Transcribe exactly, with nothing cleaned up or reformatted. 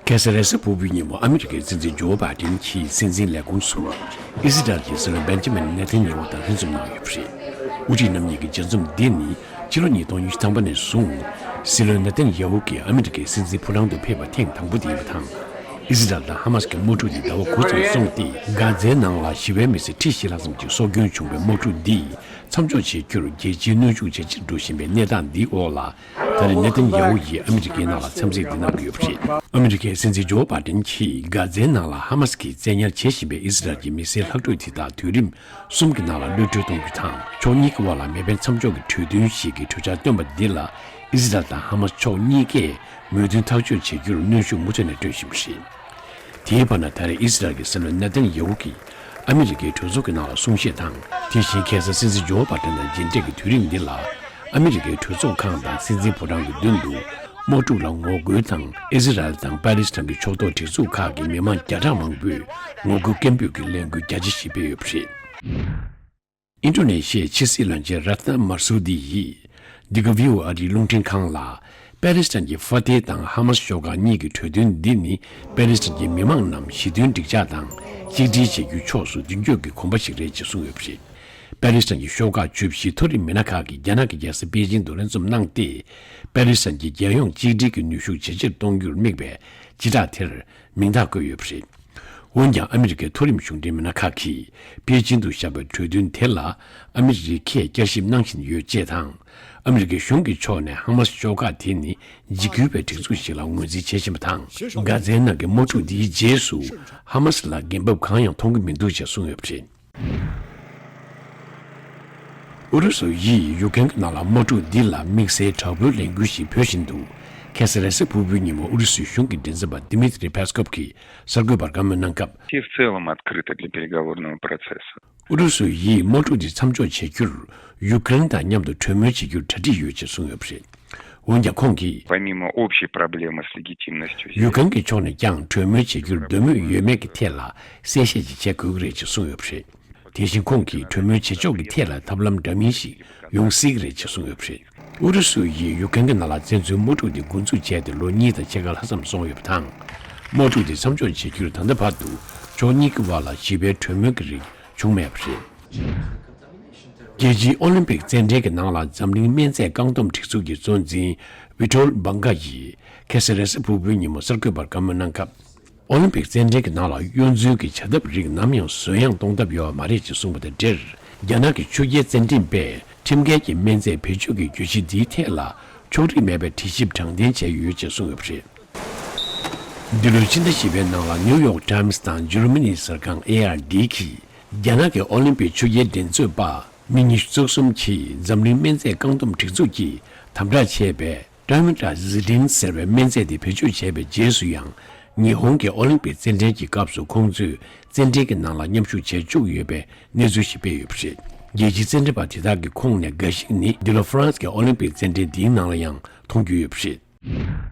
ཁ་སང་རེས་གཟའ་ཕུར་བུའི་ཉིན་མོ་ཨ་མི་རི་ཀའི་སྲིད་འཛིན་ཇོ་བྷའི་ཏིན་གྱིས་སྲིད་འཛིན་ལས་ཁུངས་སུ་ཨི་སི་རལ་གྱི་སྲིད་བློན་བེན་ཇི་མིན་ནེ་ཐན་ཡ་ཧུ་དང་ལྷན་འཛོམས་གནང་ཡོད་པ་རེད། དབུ་ཁྲིད་རྣམ་གཉིས་ཀྱི་མཇལ་འཛོམས་འདི་ནི་ཕྱི་ལོ་ཉིས་སྟོང་ཉི་ཤུ་ཐམ་པ་ནས་བཟུང་སྲིད་བློན་ནེ་ཐན་ཡ་ཧུ་གིས་ཨ་མི་རི་ཀའི་སྲིད་འཛིན་ཕོ་བྲང་དུ་ཕེབས་པ་ཐེངས་དང་པོ་དེ་ཡིན་པ་དང་། ཨི་སི་རལ་དང་ཧ་མ་སི་ཀྱི་དམག་འཁྲུག་དེ་ཟླ་བ་དགུ་ཙམ་སོང་སྟེ། གྷ་ཛའི་ནང་ལ་ཞི་བའི་མི་སེར་ཁྲི་བཞི་ལྷག་ཙམ་གྱི་སྲོག་སྐྱོན་བྱུང་བའི་དམག་འཁྲུག་འདི་མཚམས་འཇོག་བྱེད་རྒྱུར་རྒྱལ་སྤྱིའི་གནོན་ཤུགས་ཇེ་ཆེར་འགྲོ་བཞིན་པའི་གནས་སྟངས་འདིའི་འོག་ལ། ད་རེས་ནེ་ཐན་ཡ་ཧུ་ཡིས་ཨ་མི་རི་ཀའི་ནང་ལ་འཚམས་གཟིགས་འདི་གནང་གི་ཡོད་པ་རེད། ཨ་མི་རི་ཀའི་སྲིད་འཛིན་ཇོ་བྷའི་ཏིན་གྱིས་གྷ་ཛའི་ནང་ལ་ཧ་མ་སི་གིས་བཙན་ཉར་བྱེད་བཞིན་པའི་ཨི་སི་རལ་གྱི་མི་སེར་ལྷག་འཕྲོས་དེ་དག་དུས་རིམ་གསུམ་གྱི་ནང་ལ་གློད་གྲོལ་གཏོང་རྒྱུ་དང་། ཕྱོགས་གཉིས་ཀྱི་དབར་ལ་མེ་འཕེན་མཚམས་འཇོག་གི་གྲོས་མཐུན་ཞིག་གི་གྲོས་འཆར་བཏོན་པ་འདི་ལ་ཨི་སི་རལ་དང་ཧ་མ་སི་ཕྱོགས་གཉིས་ཀས་མོས་མཐུན་ཐག་གཅོད་བྱེད་རྒྱུར་གནོན་ཤུགས་མུ་མཐུད་ནས་སྤྲོད་བཞིན་པ་རེད། དེའི་བར་ན་ད་རེས་ཨི་སི་རལ་གྱི་སྲིད་བློན་ནེ་ཐན་ཡ་ཧུ་གིས་ཨ་མི་རི་ཀའི་གྲོས་ཚོགས་ཀྱི་ནང་ལ་གསུང་བཤད་དང་། དེ་བཞིན་ཁ་སང་སྲིད་འཛིན་ཇོ་བྷའི་ཏིན་དང་མཇལ་འཕྲད་ཀྱི་དུས་རིམ་འདི་ལ་ཨ་མི་རི་ཀའི་གྲོས་ཚོགས་ཁང་དང་སྲིད་འཛིན་ཕོ་བྲང་གི་མདུན་དུ་དམག་འཁྲུག་ལ་ངོ་རྒོལ་དང་ཨི་སི་རལ་དང་པ་ལི་སི་ཐན་གྱི་ཕྱོགས་གཏོགས་སྒྲིག་འཛུགས་ཁག་གི་མི་མང་བརྒྱ་ཕྲག་མང་པོས་ངོ་རྒོལ་སྐད་འབོད་ཀྱི་ལས་འགུལ་རྒྱ་ཆེ་ཞིག་སྤེལ་ཡོད་པ་རེད། ཨིན་ཌོ་ནེ་ཤི་ཡའི་ཕྱི་སྲིད་བློན་ཆེན་རཏྣ་མར་སུ་ཏི་ཡིས་ཌི་ཀ་བྷི་ཡུ་ཨ་རིའི་རླུང་འཕྲིན་ཁང་ལ། པ་ལི་སི་ཐན་གྱི་ཧྥ་ཏེ་དང་ཧ་མ་སི་ཤོག་ཁག་གཉིས་ཀྱི་གྲོས་མཐུན་འདི་ནི་པ་ལི་སི་ཐན་གྱི་མི་མང་རྣམས་ཞི་མཐུན་འགྲིག་འཇགས་དང་གཅིག་སྒྲིལ་བྱེད་རྒྱུའི་ཕྱོགས་སུ་མདུན་སྐྱོད་ཀྱི་གོམ་པ་ཞིག་རེད་ཅེས་གསུངས་ཡོད་པ་རེད། པ་ལི་སི་ཐན་གྱི་ཤོག་ཁག་བཅུ་བཞི་མཐོ་རིམ་མི་སྣ་ཁག་གིས་རྒྱ་ནག་གི་རྒྱལ་ས་པེ་ཅིང་དུ་ལྷན་འཛོམས་གནང་སྟེ། པ་ལི་སི་ཐན་གྱི་རྒྱལ་ཡོངས་གཅིག་སྒྲིལ་གྱི་ནུས་ཤུགས་ཇེ་ཆེར་གཏོང་རྒྱུར་དམིགས་པའི་སྤྱི་བསྒྲགས་དེར་མིང་རྟགས་བཀོད་ཡོད་པ་རེད། འོན་ཀྱང་ཨ་མི་རི་ཀའི་མཐོ་རིམ་གཞུང་འབྲེལ་མི་སྣ་ཁག་གིས་པེ་ཅིང་དུ་བཞག་པའི་གྲོས་མཐུན་དེ་ལ་ཨ་མི་རི་ཀས་བསྐྱར་ཞིབ་གནང་བཞིན་ཡོད་ཅེས་དང་། ཨ་མི་རི་ཀའི་གཞུང་གི་ཕྱོགས་ནས་ཧ་མ་སི་ཤོག་ཁག་དེ་ནི་འཇིགས་སྐུལ་བའི་སྒྲིག་འཛུགས་ཤིག་ལ་ངོས་འཛིན་བྱེད་བཞིན་པ་དང་། གྷ་ཛའི་ནང་གི་དམག་འཁྲུག་འདིའི་རྗེས་སུ་ཧ་མ་སི་ལ་འགན་བབ་གང་ཡང་མཐོང་གི་མི་འདུག་ཅེས་གསུངས་ཡོད་པ་རེད། ཨུ་རུ་སུ་ཡིས་ཡུ་ཀེན་གྱི་ནང་ལ་དམག་འཁྲུག་འདི་ལ་དམིགས་བསལ་དྲག་པོའི་ལས་འགུལ་ཞིག་སྤེལ་བཞིན་འདུག་ཁ་སང་རེས་གཟའ་ཕུར་བུའི་ཉིན་མོ་ཨུ་རུ་སུའི་གཞུང་གི་མགྲིན་ཚབ་པ་Dmitry Peskov གིས་གསར་འགོད་པར་བཀའ་མོལ་གནང་སྐབས། И в целом открыто для переговорного процесса. ཨུ་རུ་སུ་ཡིས་དམག་འཁྲུག་འདི་མཚམས་འཇོག་བྱེད་རྒྱུར་ཡུ་ཀེ་རེན་དང་མཉམ་དུ་གྲོས་མོལ་བྱེད་རྒྱུར་གྲ་སྒྲིག་ཡོད་ཅེས་གསུངས་ཡོད་པ་རེད། འོན་ཀྱང་ཁོང་གིས། Помимо общей проблемы с легитимностью. ཡུ་ཀེ་རེན་གྱི་ཕྱོགས་ནས་ཀྱང་གྲོས་མོལ་བྱེད་རྒྱུར་འདོད་མོས་ཡོད་མེད་ཀྱི་ཐད་ལ་གསལ་བཤད་ཅིག་བྱེད་དགོས་ཀྱི་རེད་ཅེས་གསུངས་ཡོད་པ་རེད། དེ་བཞིན་ཁོང་གིས་གྲོས་མོལ་བྱེད་ཕྱོགས་ཀྱི་ཐད་ལ་ཐབས་ལམ་འདྲ་མིན་ཞིག་ཡོང་སྲིད་ཀྱི་རེད་ཅེས་གསུངས་ཡོད་པ་རེད། ཨུ་རུ་སུ་ཡིས་ཡུ་ཀེ་རེན་གྱི་ནང་ལ་བཙན་འཛུལ་དམག་འཁྲུག་དེ་འགོ་འཛུགས་བྱས་ཏེ་ལོ་གཉིས་དང་ཕྱེད་ཀ་ལྷག་ཙམ་སོང་ཡོད་པ་དང་། དམག་འཁྲུག་དེ་མཚམས་འཇོག་བྱེད་རྒྱུར་ད་ལྟ་བར་དུ་ཕྱོགས་གཉིས་ཀྱི་བར་ལ་ཞི་བའི་གྲོས་མོལ་གྱི་རིགས་བྱུང་མེད་པ་རེད། རྒྱལ་སྤྱིའི་ཨོ་ལིམ་པིག་རྩེད་འགྲན་གྱི་ནང་ལ་འཛམ་གླིང་སྨན་རྫས་བཀག་སྡོམ་སྒྲིག་འཛུགས་ཀྱི་གཙོ་འཛིན་Vitor Banga ཡིས་ཁ་སང་རེས་གཟའ་ཕུར་བུའི་ཉིན་མོ་གསར་འགོད་པར་བཀའ་མོལ་གནང་སྐབས། ཨོ་ལིམ་པིག་རྩེད་འགྲན་གྱི་ནང་ལ་གཡོ་རྫུན་གྱི་བྱ་ཐབས་རིགས་ནམ་ཡང་བཟོད་ཡངས་གཏོང་ཐབས་ཡོད་པ་མ་རེད་ཅེས་གསུངས་པ་དང་འབྲེལ། རྒྱ་ནག་གི་ཆོས་རྒྱལ་རྩེད་འགྲན་པས་ཁྲིམས་འགལ་གྱི་སྨན་རྫས་བེད་སྤྱོད་ཀྱི་གྱོད་གཞི་འདིའི་ཐད་ལ་ཕྱོགས་རིས་མེད་པའི་དྲི་ཞིབ་དྲང་བདེན་བྱས་ཡོད་ཅེས་གསུངས་ཡོད་པ་རེད། འདི་ལོའི་ཕྱི་ཟླ་བཞི་པའི་ནང་ལ་ནིའུ་ཡོག་ཊའིམ་སི་དང་ཇར་མ་ནིའི་གསར་ཁང་ཨེ་ཨར་ཌི་གིས་རྒྱ་ནག་གི་ཨོ་ལིམ་པིག་ཆོས་རྒྱལ་འགྲན་རྩོད་པ་མི་ཉི་ཤུ་རྩ་གསུམ་གྱིས་འཛམ་གླིང་སྨན་རྫས་བཀག་སྡོམ་སྒྲིག་འཛུགས་ཀྱིས་དམ་དྲག་བྱས་པའི་Trimethazidine ཟེར་བའི་སྨན་རྫས་དེ་བེད་སྤྱོད་བྱས་པའི་རྗེས་སུ་ཡང་། ཉི་ཧོང་གི་ཨོ་ལིམ་པིག་རྩེད་འགྲན་གྱི་སྐབས་སུ་ཁོང་ཚོས་རྩེད་འགྲན་གྱི་ནང་ལ་མཉམ་ཞུགས་བྱེད་བཅུག་ཡོད་པའི་གནས་ཚུལ་ཞིག་སྤེལ་ཡོད་པ་རེད། རྒྱལ་སྤྱིའི་རྩེད་འགྲན་པ་དེ་དག་གི་ཁོངས་ནས་འགའ་ཞིག་ནི་འདི་ལོ་ཧྥ་རན་སི་གི་ཨོ་ལིམ་པིག་རྩེད་འགྲན་འདིའི་ནང་ལ་ཡང་མཐོང་རྒྱུ་ཡོད་པ་རེད།